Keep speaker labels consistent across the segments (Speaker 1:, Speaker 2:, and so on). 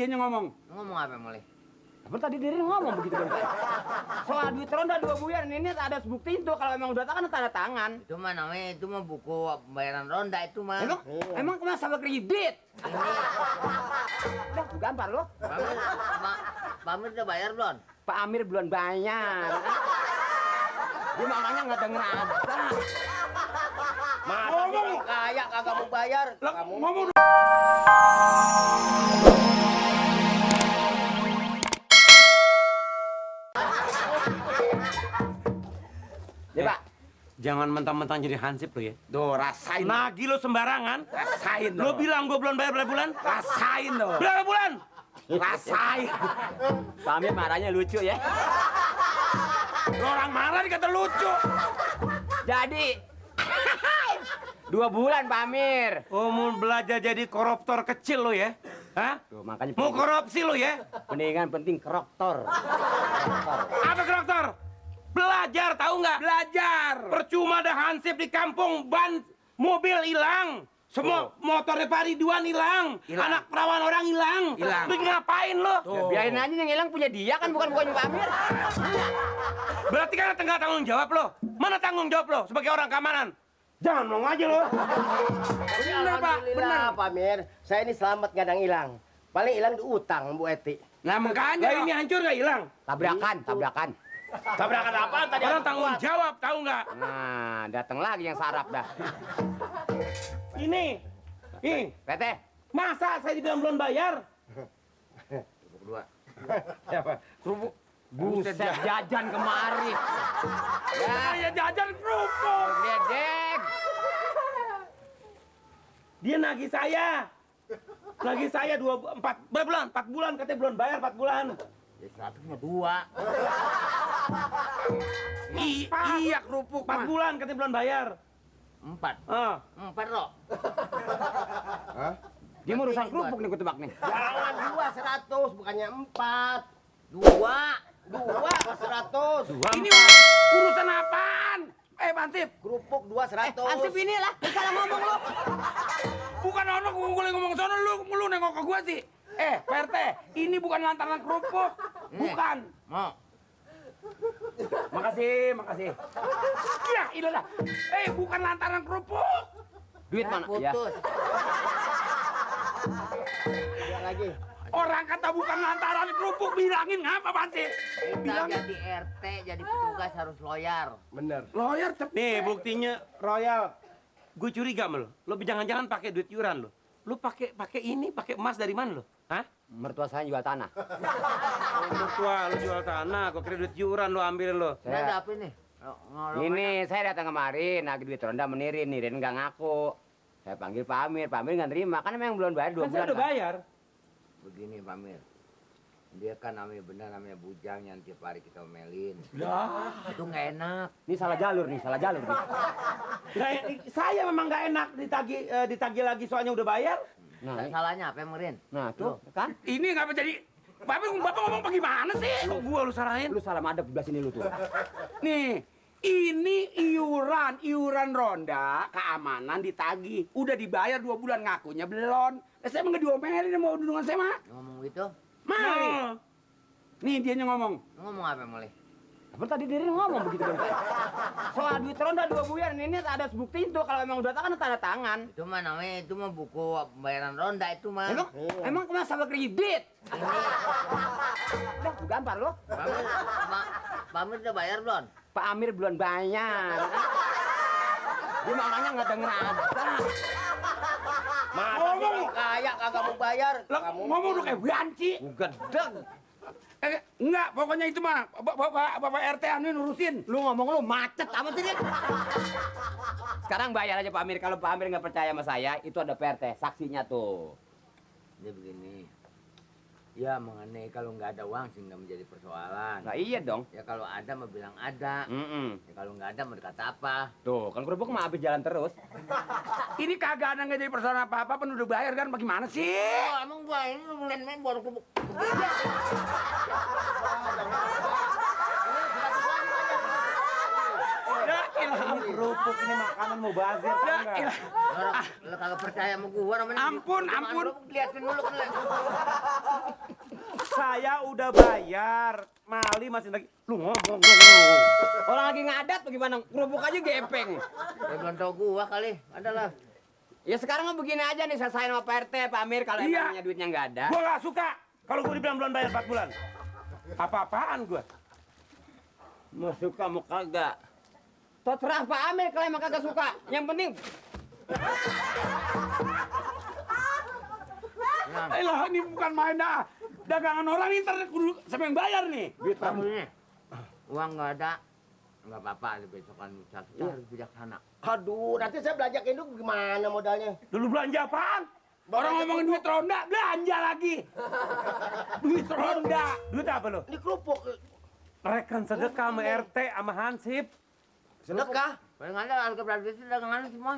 Speaker 1: dianya ngomong.
Speaker 2: Ngomong apa mulai?
Speaker 1: Apa tadi diri ngomong begitu kan? Soal duit ronda 2 bulan ini ada bukti itu kalau emang udah kan tanda tangan.
Speaker 2: Itu mah namanya itu mah buku pembayaran ronda itu mah.
Speaker 1: Emang masalah kredit. Udah gampar lo.
Speaker 2: Pak Amir udah bayar belum?
Speaker 1: Pak Amir belum bayar. Dia mah orangnya nggak denger ada.
Speaker 2: Masa ngomong kaya kagak mau bayar? Kamu
Speaker 1: Ngomong. Ya Pak,
Speaker 3: Jangan mentang-mentang jadi hansip lo ya.
Speaker 1: tuh rasain.
Speaker 3: Nagih lo sembarangan.
Speaker 1: Rasain
Speaker 3: Lo bilang gue belum bayar berapa bulan?
Speaker 1: Rasain lo.
Speaker 3: Berapa bulan?
Speaker 1: Rasain. Pak Amir marahnya lucu ya.
Speaker 3: Lo orang marah dikata lucu.
Speaker 1: Jadi 2 bulan Pak Amir.
Speaker 3: Oh, mau belajar jadi koruptor kecil lo ya? Hah?
Speaker 1: Tuh, makanya
Speaker 3: Mau korupsi lo ya?
Speaker 1: pendidikan penting koruptor.
Speaker 3: Apa koruptor? Belajar, tahu nggak?
Speaker 1: Belajar.
Speaker 3: Percuma ada hansip di kampung, ban mobil hilang. Semua motornya Pak Ridwan hilang. Anak perawan orang hilang. Lu ngapain lo?
Speaker 1: Ya, biarin aja yang hilang punya dia kan bukan Pak Amir.
Speaker 3: Berarti kan nggak tanggung jawab lo. Mana tanggung jawab lo sebagai orang keamanan? Jangan ngomong aja lo.
Speaker 1: Benar Pak, benar.
Speaker 4: Pak Amir, saya ini selamat gak ada yang hilang. Paling hilang di utang Bu Eti.
Speaker 1: Nah makanya
Speaker 3: Lah ini hancur nggak hilang?
Speaker 1: tabrakan.
Speaker 3: Tabrakan apa? Tadi orang tanggung jawab, tahu nggak?
Speaker 1: Nah, datang lagi yang sarap dah.
Speaker 3: Ini,
Speaker 1: PT,
Speaker 3: masa saya dibilang belum bayar?
Speaker 2: Bubuk dua.
Speaker 1: kerupuk. Buset jajan kemari. Ya,
Speaker 3: Saya jajan kerupuk.
Speaker 1: gedek.
Speaker 3: Dia nagih saya. Nagih saya 4 bulan katanya belum bayar 4 bulan.
Speaker 2: Ya 100 mah 2.
Speaker 1: Iya kerupuk
Speaker 3: 4 bulan katanya belum bayar.
Speaker 2: 4.
Speaker 3: Ah.
Speaker 2: 4 lo.
Speaker 1: Dia mau urusan kerupuk nih gue tebak nih.
Speaker 4: Jangan 2 100, bukannya 4.
Speaker 2: 2 100.
Speaker 3: Ini urusan apaan? Hansip.
Speaker 4: Kerupuk 2 100.
Speaker 1: Ansip inilah, salah ngomong lu.
Speaker 3: Bukan orang gue ngomong sono lu nengok ke gua sih. Pak RT, ini bukan lantaran kerupuk. Bukan.
Speaker 2: Mau.
Speaker 1: Makasih.
Speaker 3: Ya, ini lah. Bukan lantaran kerupuk.
Speaker 1: Duit mana? Ya.
Speaker 2: Putus.
Speaker 4: Ada lagi.
Speaker 3: Orang kata bukan lantaran kerupuk, bilangin ngapa Hansip?
Speaker 2: Kita jadi RT, jadi petugas harus loyal.
Speaker 4: Bener.
Speaker 3: Lawyer nih buktinya royal. Gue curiga sama lo. Lo jangan-jangan pakai duit iuran lo. Lo pakai emas dari mana lo? Hah?
Speaker 1: Mertua saya jual tanah.
Speaker 3: Mertua lo jual tanah, gue kira duit iuran lo ambil lo.
Speaker 2: Ini ada apa nih?
Speaker 1: Ini saya datang kemarin, nagih duit ronda menirin nggak ngaku. Saya panggil Pak Amir nggak nerima, kan memang belum bayar 2
Speaker 3: Kan saya
Speaker 1: bulan.
Speaker 3: udah bayar.
Speaker 2: Begini Pak Amir. Dia kan namanya benar namanya bujang yang tiap hari kita omelin.
Speaker 3: Ya.
Speaker 2: Itu nggak enak.
Speaker 1: Ini salah jalur nih.
Speaker 3: Saya memang nggak enak ditagih lagi soalnya udah bayar.
Speaker 1: Nah,
Speaker 2: Salahnya apa Merin?
Speaker 1: nah tuh kan.
Speaker 3: Ini ngapa jadi Bapak ngomong bagaimana sih? Kok gua lu salahin?
Speaker 1: Lu salah madep di belah sini lu tuh.
Speaker 5: Nih, ini iuran ronda keamanan ditagih. Udah dibayar 2 bulan ngakunya belum. Saya emang nggak diomelin mau dudungan saya mah.
Speaker 2: Ngomong gitu?
Speaker 5: Mali. Nih dianya ngomong.
Speaker 2: Ngomong apa mulai?
Speaker 1: Apa tadi diri ngomong begitu kan? Soal duit ronda 2 bulan ini ada bukti itu kalau emang udah kan tanda tangan.
Speaker 2: Itu mah namanya itu mah buku pembayaran ronda itu mah.
Speaker 1: Emang masalah kredit. Udah gampar lo.
Speaker 2: Pak Amir udah bayar belum?
Speaker 1: Pak Amir belum bayar. Dia mah orangnya nggak denger ada.
Speaker 4: Masa ngomong kaya kagak mau bayar?
Speaker 5: Lah, ngomong lu kayak banci.
Speaker 1: Gedeng.
Speaker 5: Enggak, pokoknya itu mah Bapak RT anu nurusin.
Speaker 1: Lu ngomong lu macet apa sih? Sekarang bayar aja Pak Amir. Kalau Pak Amir nggak percaya sama saya, itu ada PRT, saksinya tuh.
Speaker 2: Dia begini. Ya mengenai kalau nggak ada uang sih nggak menjadi persoalan.
Speaker 1: Nah iya dong.
Speaker 2: Ya kalau ada mah bilang ada. Ya kalau nggak ada mau dikata apa?
Speaker 1: Tuh, kan kerupuk mah habis jalan terus.
Speaker 5: Ini kagak ada nggak jadi persoalan apa-apa, penduduk bayar kan bagaimana sih?
Speaker 2: Oh, emang gua ini main baru kubuk.
Speaker 3: Ya ilah kerupuk ini makanan mau bazir
Speaker 5: Ya
Speaker 3: enggak?
Speaker 5: ilah.
Speaker 2: Lo kagak percaya sama gua namanya.
Speaker 5: Ampun,
Speaker 2: Udah
Speaker 5: ampun.
Speaker 2: makan, liatin dulu kan.
Speaker 3: Saya udah bayar. Mali masih lagi. Lu ngomong.
Speaker 1: Orang lagi ngadat bagaimana? Kerupuk aja gepeng.
Speaker 2: Ya belum tau gua kali. Adalah.
Speaker 1: Ya sekarang mah begini aja nih, selesain sama Pak RT, Pak Amir, kalau
Speaker 3: Iya.
Speaker 1: emangnya duitnya nggak ada.
Speaker 3: Gua nggak suka kalau gua dibilang belum bayar 4 bulan. Apa-apaan gua?
Speaker 1: Mau suka mau kagak. Terserah Pak Amir kalau emang kagak suka. Yang penting
Speaker 5: Lah ini bukan main dah. Dagangan orang ini ntar kudu siapa yang bayar nih?
Speaker 2: Duit kamu ini. Uang nggak ada. Nggak apa-apa, besokan lusa. Kita harus bijaksana.
Speaker 4: Aduh, nanti saya belajakin dulu gimana modalnya.
Speaker 3: Dulu belanja apaan?
Speaker 5: Orang ngomongin duit ronda, belanja lagi. Duit ronda.
Speaker 3: Duit apa lo?
Speaker 4: Ini kerupuk.
Speaker 3: Rekan sedekah sama RT sama Hansip.
Speaker 4: Sedekah.
Speaker 2: Paling ada harga berapa duit dagangannya semua.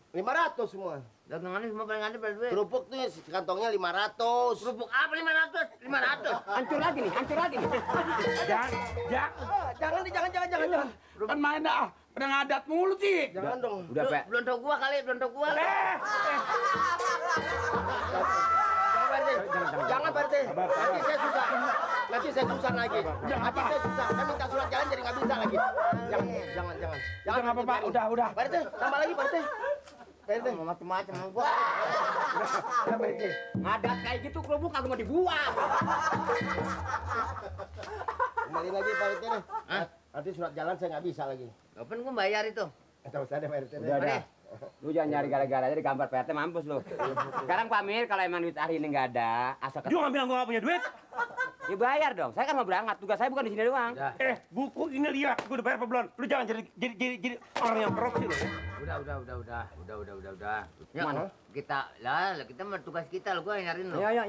Speaker 4: 500 semua.
Speaker 2: Dagangannya semua paling ada berapa duit.
Speaker 4: Kerupuk tuh kantongnya 500.
Speaker 2: Kerupuk apa 500? 500.
Speaker 1: hancur lagi nih.
Speaker 3: Jangan.
Speaker 4: Jangan.
Speaker 5: Kan main dah. Pada ngadat mulu sih.
Speaker 4: Jangan dong.
Speaker 1: Udah, Pak.
Speaker 2: Belum tau gua kali, belum tau gua.
Speaker 4: Jangan Pak RT. Nanti saya susah. Nanti saya susah lagi. Nanti saya susah. Saya minta surat jalan jadi nggak bisa lagi. Jangan.
Speaker 5: Udah nggak apa-apa, udah.
Speaker 4: Pak RT, tambah lagi Pak RT. Pak RT.
Speaker 2: Mau macam-macam sama gua.
Speaker 4: Ya, Pak RT.
Speaker 1: Ngadat kayak gitu kerupuk kagak mau dibuang.
Speaker 4: Kembali lagi Pak RT deh. Nanti surat jalan saya nggak bisa lagi.
Speaker 2: Kapan gua bayar itu?
Speaker 4: Tahu saya deh Pak RT.
Speaker 1: Udah, udah. Lu jangan nyari gara-gara aja di gambar Pak RT, mampus lu. Sekarang Pak Amir kalau emang duit hari ini nggak ada, asal
Speaker 3: Lu nggak bilang gua nggak punya duit?
Speaker 1: ya bayar dong. Saya kan mau berangkat, tugas saya bukan di sini doang.
Speaker 3: Buku ini lihat, gua udah bayar apa belum? Lu jangan jadi orang yang korupsi lo ya.
Speaker 2: Udah. Ya,
Speaker 1: Mana?
Speaker 2: kita mah tugas kita lo, gua yang nyariin lo.
Speaker 1: Ya.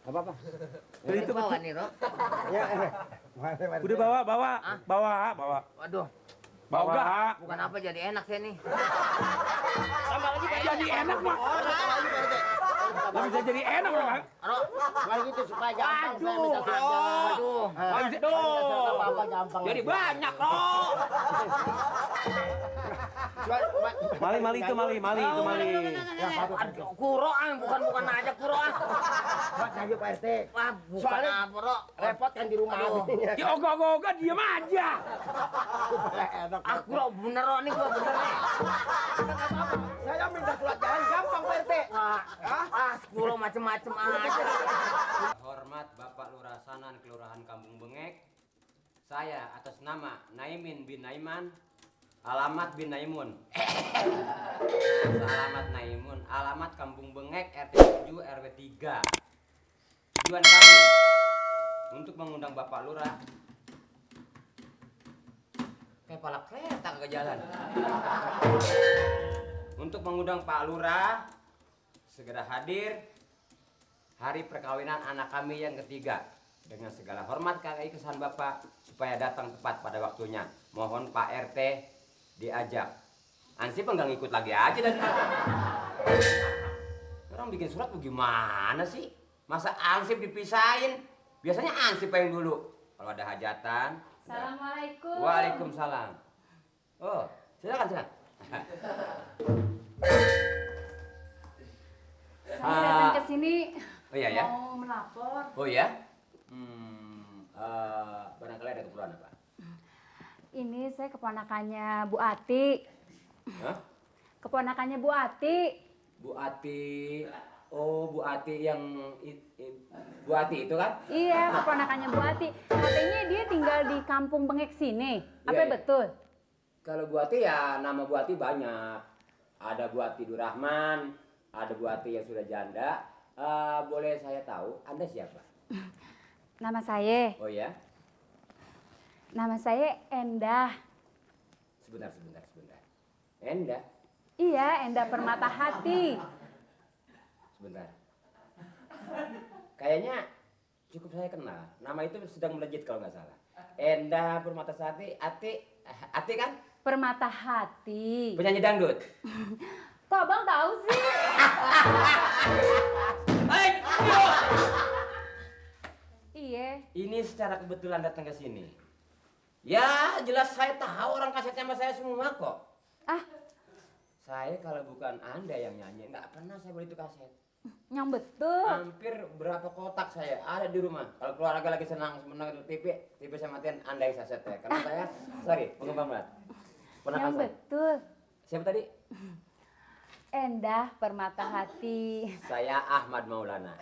Speaker 1: Gak apa-apa.
Speaker 2: Ini itu bawa nih, Ro.
Speaker 4: Ya. Mana Pak RT?
Speaker 3: Udah bawa.
Speaker 2: Waduh,
Speaker 3: Bawa.
Speaker 2: bukan apa jadi enak saya nih.
Speaker 4: Tambah lagi Pak RT.
Speaker 5: Jadi enak mah.
Speaker 4: Tambah lagi Pak RT.
Speaker 5: Nggak bisa jadi enak kan?
Speaker 2: Ro,
Speaker 4: Supaya gitu supaya gampang saya minta surat jalan.
Speaker 2: aduh.
Speaker 4: Aduh. Apa gampang.
Speaker 1: Jadi banyak loh.
Speaker 3: Mali itu mali.
Speaker 2: Aduh, kuroan, bukan aja kuroan.
Speaker 4: Buat lagi Pak RT.
Speaker 2: Wah, bukan
Speaker 4: Soalnya
Speaker 2: apa, Ro.
Speaker 4: repot kan di rumah.
Speaker 2: Aduh.
Speaker 5: Ya ogah-ogah diem aja.
Speaker 4: Enak.
Speaker 2: Aku Ro, bener Ro nih, gua bener nih.
Speaker 4: Saya minta surat jalan gampang Pak RT.
Speaker 2: Kuro macem-macem aja.
Speaker 1: Hormat Bapak Lurah Sanan Kelurahan Kampung Bengek. Saya atas nama Naimin bin Naiman, alamat bin Naimun. Alamat Naimun, alamat Kampung Bengek RT 7 RW 3. Tujuan kami untuk mengundang Bapak Lurah. Kayak palak kereta kagak jalan. Untuk mengundang Pak Lurah segera hadir hari perkawinan anak kami yang ketiga. Dengan segala hormat kami kesan Bapak supaya datang tepat pada waktunya. Mohon Pak RT diajak. Ansip enggak ngikut lagi aja dan orang bikin surat bagaimana sih? Masa Ansip dipisahin? Biasanya Ansip yang dulu. Kalau ada hajatan.
Speaker 6: Assalamualaikum.
Speaker 1: Waalaikumsalam. Oh, silakan.
Speaker 6: Saya datang ke sini
Speaker 1: Oh iya ya?
Speaker 6: mau melapor.
Speaker 1: Oh ya? Barangkali ada keperluan apa?
Speaker 6: Ini saya keponakannya Bu Ati.
Speaker 1: Hah?
Speaker 6: Keponakannya Bu Ati.
Speaker 1: Bu Ati. Oh, Bu Ati yang Bu Ati itu kan?
Speaker 6: Iya, keponakannya Bu Ati. Katanya dia tinggal di Kampung Bengek sini. Apa
Speaker 1: Iya.
Speaker 6: betul?
Speaker 1: Kalau Bu Ati ya nama Bu Ati banyak. Ada Bu Ati Durrahman, ada Bu Ati yang sudah janda. Boleh saya tahu Anda siapa?
Speaker 6: Nama saya.
Speaker 1: Oh ya?
Speaker 6: Nama saya Endah.
Speaker 1: Sebentar. Enda?
Speaker 6: Iya, Endah Permata Hati.
Speaker 1: Sebentar. Kayaknya cukup saya kenal. Nama itu sedang melejit kalau nggak salah. Enda Permatasari, Ati kan?
Speaker 6: Permata Hati.
Speaker 1: Penyanyi dangdut.
Speaker 6: Kok abang tahu sih? Iya.
Speaker 1: Ini secara kebetulan datang ke sini. Ya, jelas saya tahu orang kasetnya sama saya semua kok.
Speaker 6: Ah,
Speaker 1: Saya kalau bukan Anda yang nyanyi, nggak pernah saya beli itu kaset.
Speaker 6: Yang betul.
Speaker 1: Hampir berapa kotak saya ada di rumah. Kalau keluarga lagi senang itu TV saya matiin, Anda yang saya setel. Karena saya, sorry, pengembang berat.
Speaker 6: Yang betul.
Speaker 1: Siapa tadi?
Speaker 6: Endah Permata Hati.
Speaker 1: Saya Ahmad Maulana.